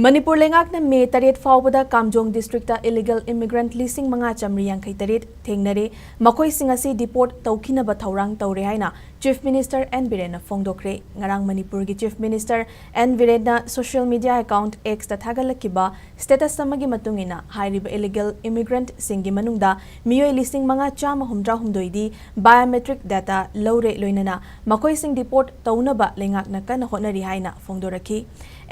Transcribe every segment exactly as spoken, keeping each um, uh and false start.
ꯃꯅꯤꯄꯨꯔ ꯂꯩꯉꯥꯛꯅ ꯃꯦ ꯇꯔꯦꯠ ꯐꯥꯎꯕꯗ ꯀꯥꯝꯖꯣꯡ ꯗꯤꯁꯇ꯭ꯔꯤꯛꯇ ꯏꯂꯤꯒꯦꯜ ꯏꯃꯤꯒ꯭ꯔꯦꯟꯠ ꯂꯤꯁꯤꯡ ꯃꯉꯥ ꯆꯥꯃꯔꯤ ꯌꯥꯡꯈꯩ ꯇꯔꯦꯠ ꯊꯦꯡꯅꯔꯦ꯫ ꯃꯈꯣꯏꯁꯤꯡ ꯑꯁꯤ ꯗꯤꯄꯣꯔꯠ ꯇꯧꯈꯤꯅꯕ ꯊꯧꯔꯥꯡ ꯇꯧꯔꯦ ꯍꯥꯏꯅ ꯆꯤꯐ ꯃꯤꯅꯤꯁꯇꯔ ꯑꯦꯟ ꯕꯤꯔꯦꯟꯅ ꯐꯣꯡꯗꯣꯛꯈ꯭ꯔꯦ꯫ ꯉꯔꯥꯡ ꯃꯅꯤꯄꯨꯔꯒꯤ ꯆꯤꯐ ꯃꯤꯅꯤꯁꯇꯔ ꯑꯦꯟ ꯕꯤꯔꯦꯟꯅ ꯁꯣꯁꯤꯌꯦꯜ ꯃꯤꯗꯤꯌꯥ ꯑꯦꯀꯥꯎꯟꯠ ꯑꯦꯛꯁꯇ ꯊꯥꯒꯠꯂꯛꯈꯤꯕ ꯁ꯭ꯇꯦꯇꯁ ꯑꯃꯒꯤ ꯃꯇꯨꯡ ꯏꯟꯅ, ꯍꯥꯏꯔꯤꯕ ꯏꯂꯤꯒꯦꯜ ꯏꯃꯤꯒ꯭ꯔꯦꯟꯠꯁꯤꯡꯒꯤ ꯃꯅꯨꯡꯗ ꯃꯤꯑꯣꯏ ꯂꯤꯁꯤꯡ ꯃꯉꯥ ꯆꯥꯝꯃ ꯍꯨꯝꯗ꯭ꯔꯥ ꯍꯨꯝꯗꯣꯏꯗꯤ ꯕꯥꯏꯑꯣꯃꯦꯇ꯭ꯔꯤꯛ ꯗꯦꯇꯥ ꯂꯧꯔꯦ, ꯂꯣꯏꯅꯅ ꯃꯈꯣꯏꯁꯤꯡ ꯗꯤꯄꯣꯔꯠ ꯇꯧꯅꯕ ꯂꯩꯉꯥꯛꯅ ꯀꯟꯅ ꯍꯣꯠꯅꯔꯤ ꯍꯥꯏꯅ ꯐꯣꯡꯗꯣꯔꯛꯈꯤ꯫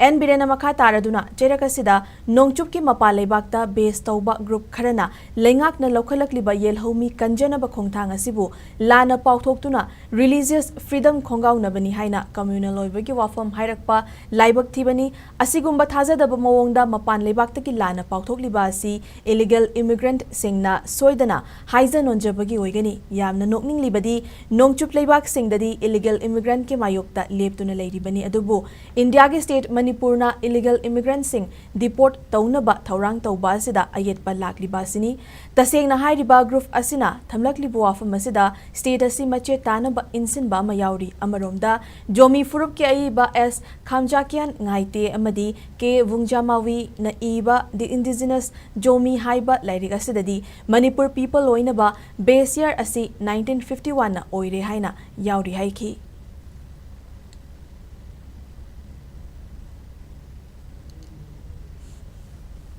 ꯑꯦꯟ ꯕꯤꯔꯦꯟꯅ ꯃꯈꯥ ꯇꯥꯔꯗꯨꯅ ꯆꯩꯔꯛ ꯑꯁꯤꯗ ꯅꯣꯡꯆꯨꯞꯀꯤ ꯃꯄꯥꯟ ꯂꯩꯕꯥꯛꯇ ꯕꯦꯁ ꯇꯧꯕ ꯒ꯭ꯔꯨꯞ ꯈꯔꯅ ꯂꯩꯉꯥꯛꯅ ꯂꯧꯈꯠꯂꯛꯂꯤꯕ ꯌꯦꯜꯍꯧꯃꯤ ꯀꯟꯖꯅꯕ ꯈꯣꯡꯊꯥꯡ ꯑꯁꯤꯕꯨ ꯂꯥꯟꯅ ꯄꯥꯎꯊꯣꯛꯇꯨꯅ ꯔꯤꯂꯤꯖꯤꯌꯁ ꯐ꯭ꯔꯤꯗꯝ ꯈꯣꯡꯒꯥꯎꯅꯕꯅꯤ ꯍꯥꯏꯅ ꯀꯝꯃ꯭ꯌꯨꯅꯦꯜ ꯑꯣꯏꯕꯒꯤ ꯋꯥꯐꯝ ꯍꯥꯏꯔꯛꯄ ꯂꯥꯏꯕꯛ ꯊꯤꯕꯅꯤ꯫ ꯑꯁꯤꯒꯨꯝꯕ ꯊꯥꯖꯗꯕ ꯃꯑꯣꯡꯗ ꯃꯄꯥꯟ ꯂꯩꯕꯥꯛꯇꯒꯤ ꯂꯥꯟꯅ ꯄꯥꯎꯊꯣꯛꯂꯤꯕ ꯑꯁꯤ ꯏꯂꯤꯒꯦꯜ ꯏꯃꯤꯒ꯭ꯔꯦꯟꯠꯁꯤꯡꯅ ꯁꯣꯏꯗꯅ ꯍꯥꯏꯖ ꯅꯣꯟꯖꯕꯒꯤ ꯑꯣꯏꯒꯅꯤ꯫ ꯌꯥꯝꯅ ꯅꯣꯛꯅꯤꯡꯂꯤꯕꯗꯤ, ꯅꯣꯡꯆꯨꯞ ꯂꯩꯕꯥꯛꯁꯤꯡꯗꯗꯤ ꯏꯂꯤꯒꯦꯜ ꯏꯃꯤꯒ꯭ꯔꯦꯟꯠꯀꯤ ꯃꯥꯌꯣꯛꯇ ꯂꯦꯞꯇꯨꯅ ꯂꯩꯔꯤꯕꯅꯤ, ꯑꯗꯨꯕꯨ ꯏꯟꯗꯤꯌꯥꯒꯤ ꯁ꯭ꯇꯦꯠ ꯃꯅꯤꯄꯨꯔꯅ ꯏꯂꯤꯒꯦꯜ ꯏꯃꯤꯒ꯭ꯔꯦꯟꯠꯁꯤꯡ ꯗꯤꯄꯣꯔꯠ ꯇꯧꯅꯕ ꯊꯧꯔꯥꯡ ꯇꯧꯕ ꯑꯁꯤꯗ ꯑꯌꯦꯠꯄ ꯂꯥꯛꯂꯤꯕ ꯑꯁꯤꯅꯤ꯫ ꯇꯁꯦꯡꯅ ꯍꯥꯏꯔꯤꯕ ꯒ꯭ꯔꯨꯞ ꯑꯁꯤꯅ ꯊꯝꯂꯛꯂꯤꯕ ꯋꯥꯐꯝ ꯑꯁꯤꯗ ꯁ꯭ꯇꯦꯠ ꯑꯁꯤ ꯃꯆꯦꯠ ꯇꯥꯅꯕ ꯏꯟꯁꯤꯟꯕ ꯑꯃ ꯌꯥꯎꯔꯤ꯫ ꯑꯃꯔꯣꯝꯗ, ꯖꯣꯃꯤ ꯐꯨꯔꯨꯞꯀꯤ ꯑꯏꯕ ꯑꯦꯁ ꯈꯥꯝꯖꯥꯀꯤꯌꯥꯟ ꯉꯥꯏꯇꯦ ꯑꯃꯗꯤ ꯀꯦ ꯋꯨꯡꯖꯥꯃꯥꯋꯤꯅ ꯏꯕ ꯗꯤ ꯏꯟꯗꯤꯖꯤꯅꯁ ꯖꯣꯃꯤ ꯍꯥꯏꯕ ꯂꯥꯏꯔꯤꯛ ꯑꯁꯤꯗꯗꯤ ꯃꯅꯤꯄꯨꯔ ꯄꯤꯄꯜ ꯑꯣꯏꯅꯕ ꯕꯦꯁ ꯌꯔ ꯑꯁꯤ ꯅꯥꯏꯟꯇꯤꯟ ꯐꯤꯐꯇꯤ ꯋꯥꯟꯅ ꯑꯣꯏꯔꯦ ꯍꯥꯏꯅ ꯌꯥꯎꯔꯤ ꯍꯥꯏꯈꯤ꯫